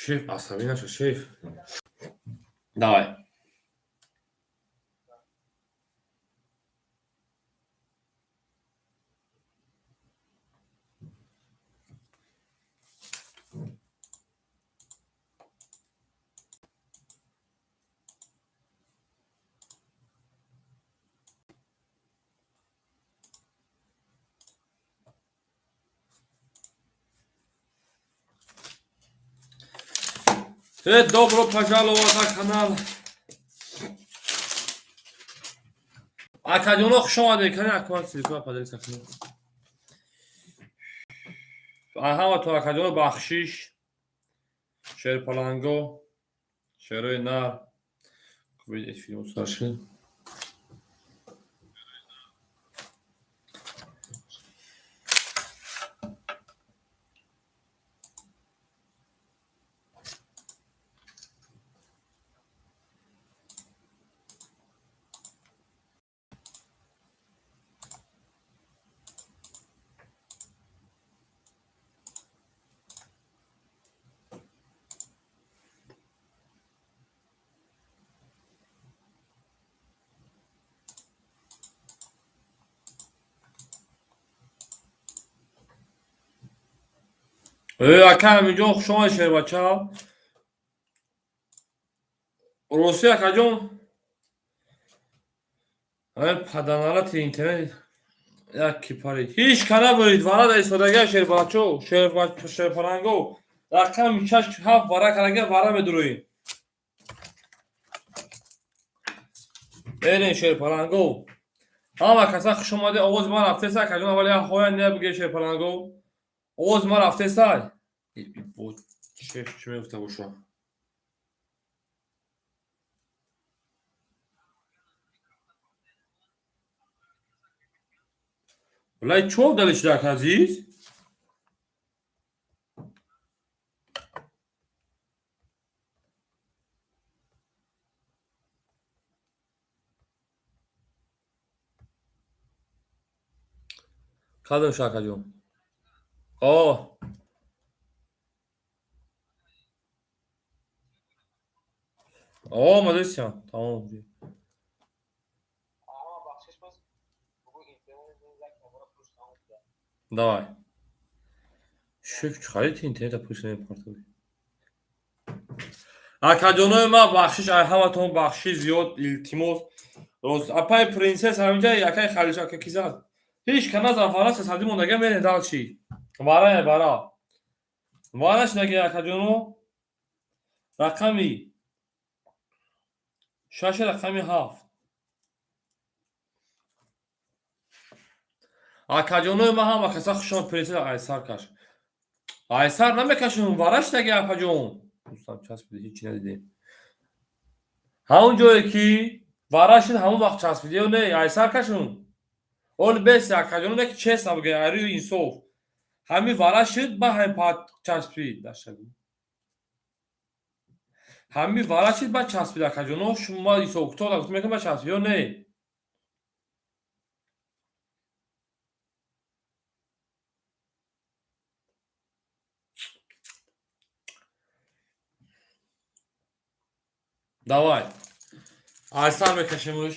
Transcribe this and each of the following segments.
Шеф, асабӣ наша, шеф. Давай. Добро пожаловать на канал. Акаҷоно, хуш омадед. Кани акман телефон поделиться кунед. Ҳаматон, акаҷоно, бахшиш. Шерпаланго, шерои нар. Эфирмо сар шуд. Ака Аминҷон, хуш омадед, шербача. Рости, акаҷон, паданалати интернет як кипари. Ҳеҷ ка набурид, вара да истодага, шербачо, шерпаланго. Рақами шаш, ҳафт вара карага, вара медуроем. Берем, шерпаланго. Ҳама каса хуш омадед, овози ман рафтеса, акаҷон, аввал як ҳоя не биге, шерпаланго. Овози ман рафтеса? Шеф чӣ мегуфта боша? Валай, чо дали шудак, азиз? Кадом шакаҷон? О. О, молодец, тамом. Давай. Шеф, чӣ харид интернета пулш намепартови? Акаҷонои ман, бахшиш, ай ҳаматон бахшиш зиёд, илтимос. Рост, апай принсесс ҳаминҷа, якай халиш ака ки зад. Ҳеҷ ка назан, фара сесади мондага, мерем дальше. Вара, вара. Вараш наги, акаҷоно. Рақами шаш, рақами ҳафт. Акаҷонои ман, ҳама каса хушон. Принсесс, айсар каш. Айсар намекашум, вараш наги, апаҷон. Дӯстам, часпиди, ҳеҷ надидем. Ҳамон ҷое ки вара шуд, ҳамон вақт часпиди ё не? Айсар кашум. Оли бес, акаҷоно, не ки честно бигӯям, айрӯи инсоф. Ҳамин вара шуд, ба ҳамин часпид. Дашагӯ. Ҳамин вара шуд, ба часпид, акаҷоно, шумо ҳисобкитоб гуфт мекунед, ба часпид ё не? Давай. Айсар мекашемуш.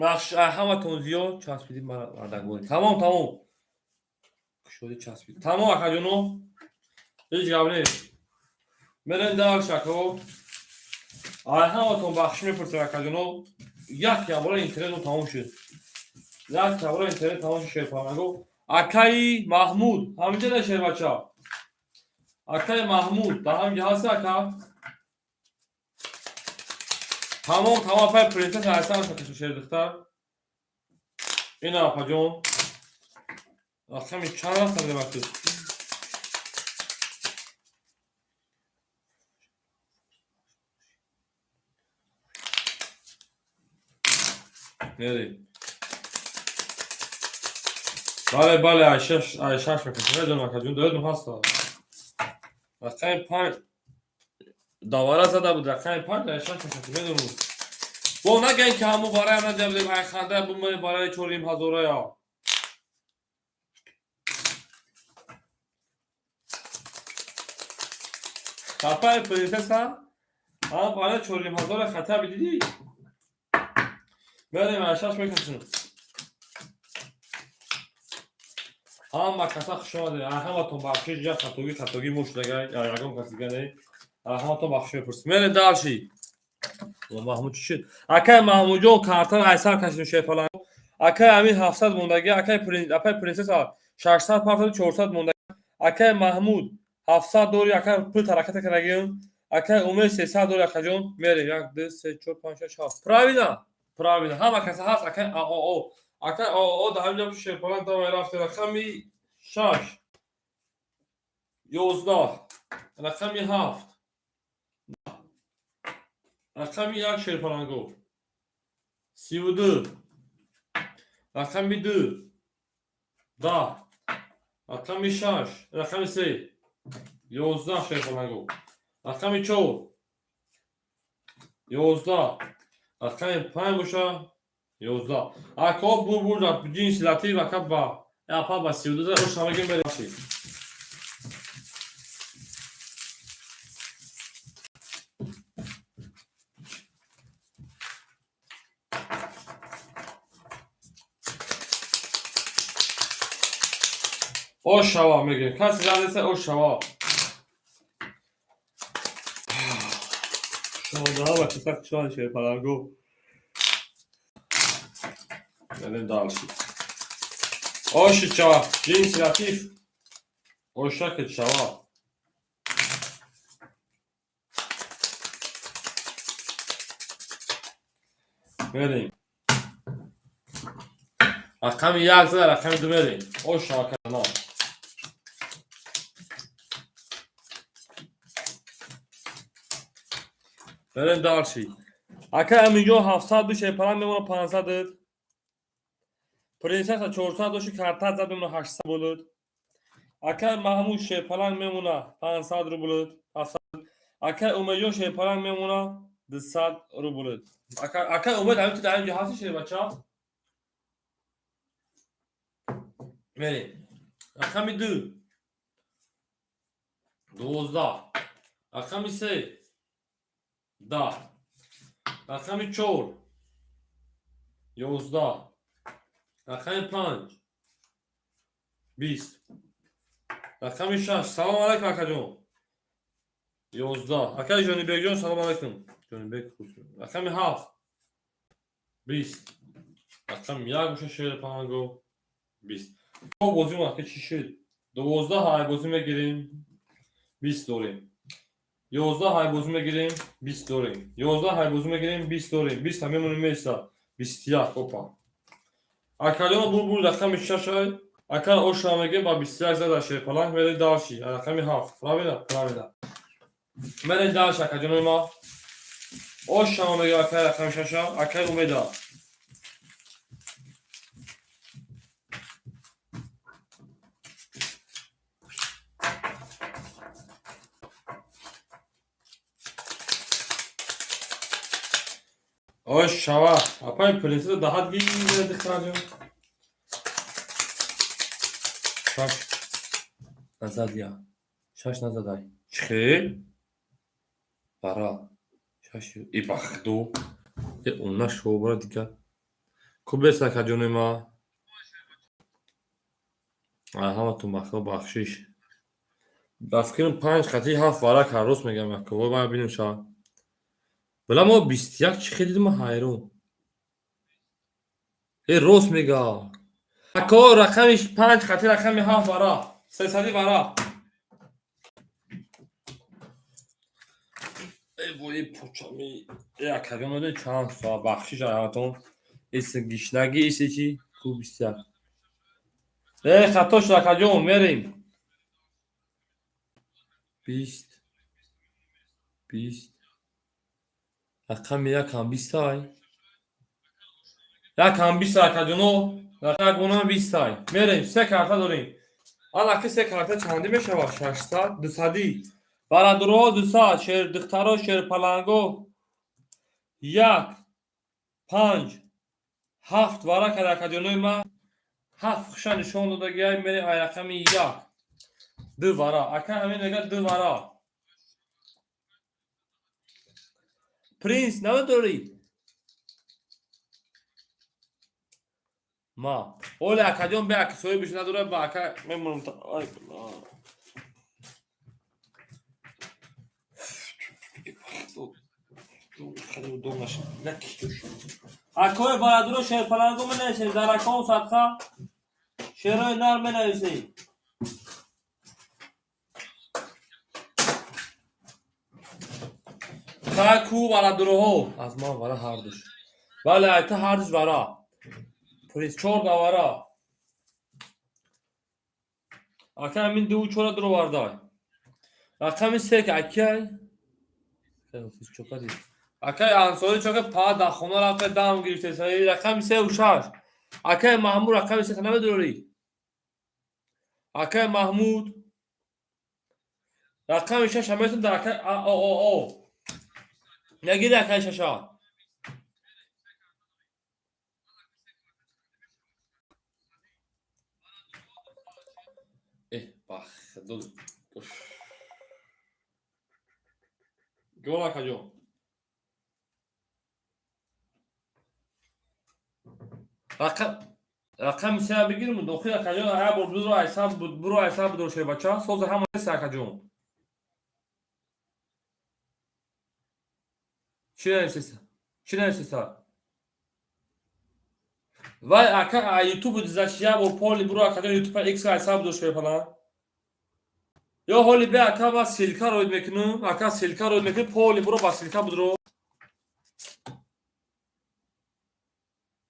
Бахш ҳаматон зиёд часпиди мардагорӣ. Тамом, тамом. Кушоди часпид. Тамом, акаҷоно. Ҳеҷ гап нест. Мерем дальше, ако. Ай ҳаматон бахшиш мепурсем, акаҷоно. Як ябора интернет тамом шуд. Як ябора интернет тамом шуд, шерпанаго. Акаи Маҳмуд, ҳаминҷа да, шербача. Акаи Маҳмуд, дар ҳаминҷа ҳаст, ака? Тамом, тамом, апай принсесса айсар шакашу, шердухтар. Ина, апаҷон. Рақами чанд рафтан демактуд? Мерем. Бале, бале, ай шаш, ай шаш мекашем. Медонам, акаҷон, доядум ҳаст. Рақами панҷ давара зада буд, рақами панҷ, ай шаш мекашем, медонам. Бо нагӯем ки ҳамун вараям надида будем, ай ханда бумонем, вараи чорним ҳазорая. Апай принцесса ҳам пара 4500 хата бидидӣ. Мерем, шаш мекашем. Ҳама каса хуш омадед. Ҳаматон бахшиш, я хатогӣ мо шудага, ягон кас дига не. Ҳаматон бахшиш мепурсем. Мерем дальше. Маҳмуд чӣ шуд? Акай Маҳмудҷон, картаро айсар кашидем, шерпаланг. Акай Амин 700 мондагӣ, акай апай принцесса 600 партаду 400 мондагӣ. Акай Маҳмуд 700 дори, акай пул тараката кардагиам. Акай Умед 300 дори, акаҷон. Мерем 1 2 3 4 5 6 7. Правильно? Правильно. Ҳама каса ҳаст, акай АОО. Акай ОО дар ҳамин ҷо шерпаланг давай рафте рақами 6 11, рақами 7, рақами 1, шерпаланго 32, рақами 2 10, рақами 6, рақами 3 11, шерпаланго рақами 4 11, рақами 5 боша 11. Ако бур ҷинси латиф, ака ба апа ба 32 оша мегем, берем. Ош шава мегем. Каси задеса, ош шава. Шода ва каса шода, шерпаланго. Мерем дальше. Оши чава, ҷинси латиф. Ошаки чава. Мерем. Рақами як зада, рақами ду мерем. Ош шава канал. Берем дальше. Ака Аминҷон 700 ду, шерпаланг мемона 500. Принцесса 400 доши, карта зад, мемона 800 булуд. Ака Маҳмуд шерпаланг мемона 500 рублуд. 700. Ака Умедҷон шерпаланг мемона 200 рублуд. Ака Умед, ҳамин ту дар инҷо ҳасти, шербача? Мерем. Рақами 2 12, рақами 3 10, рақами 4 11, рақами 5 20, рақами 6. Салом алайкум, акаҷон. 11. Акаи Ҷонибекҷон, салом алайкум. Ҷонибек, рақами 7 20, рақами 1 боша, шери паланго 20. Бозӣ ки чӣ шуд? 12 ҳай бозӣ мегирем, 20 дорем. 11 ҳай бозӣ мегирем, 20 дорем. 11 ҳай бозӣ мегирем, 20 дорем. 20 ҳам мемонем, меса 21. Опа, акалён бур рақами шашай. Ака оша мегем, ба 21 зада, шерпаланг. Мерем дальше, рақами 7. Правильно, правильно. Мерем дальше, акаҷонои ма. Ошама мегем, акай рақами шаша, акай Умеда. Ош шава, апай принцесса даҳат гир, дихтарҷон. Шаш назад, я шаш назадай. Чихел бара шаш и бахдо е уна шобара дигар кубес, акаҷони ма. Ҳаматон бахо бахшиш. Ба фикрам, панҷ хати ҳафт вара кард, рост мегам, ака. Вой, ман бинем шава. Била мо 21 чӣ хел дидим, ҳайрон. Э, рост мега. Ако, рақами панҷ хати рақами ҳафт вара. Сесади вара. Э, вой, почами. Э, акаҷон, чанд соат бахшиш ҳаматон. Иси гишнагӣ, иси чи? Ку 21. Э, хато шуд, акаҷон, мерем. 20, 20, рақами якам бистай, якам бист, акаҷоно, ягонам бистай. Мерем, се карта дорем. Алаки се карта чандӣ мешавад? 600, дусадӣ. Барадуроҳо 200, шердухтаро, шерпаланго. Як, панҷ, ҳафт вара кард, акаҷонои ма. Ҳафт хуша нишон додагиай. Мерем ай рақами як. Ду вара. Ака ҳамин мега, ду вара. Принц намедорӣ? Ма оле, акаҷон, бе ака соҳибиш надора, ба ака мемонам. Ай, акои барадуро, шерпаланго менависед, дар акон садқа шерои нар менависед. Ку барадуроҳо аз ман вара ҳардуш, бале, айта ҳардуш вара. Приз чор давара. Ака, ҳамин дуву чора дуровардай. Рақами се акай акай Ансори чока па дар хона рафта дам гирифта. Рақами сеу шаш. Акай Маҳмуд, рақами се намедорӣ? Акай Маҳмуд, рақами шаш ҳаметон дар акай о нагири, акай шаша. Э, бах, ҷон, акаҷон. Рақами сеа бигирм, дохил, акаҷон. Ая бор буро, айсам буро, айсам будро, шербача соза ҳама се, акаҷон. Чӣ нависеса? Чӣ нависеса? Вай, ака, ютуб дизаш, я бор поли буро, акаҷон, ютуб икс айсам будро, шерпала. Ё ҳоли бе, ака, ма ссылка роид мекунам, ака, ссылка роид мекунам, поли буро, ба ссылка будро.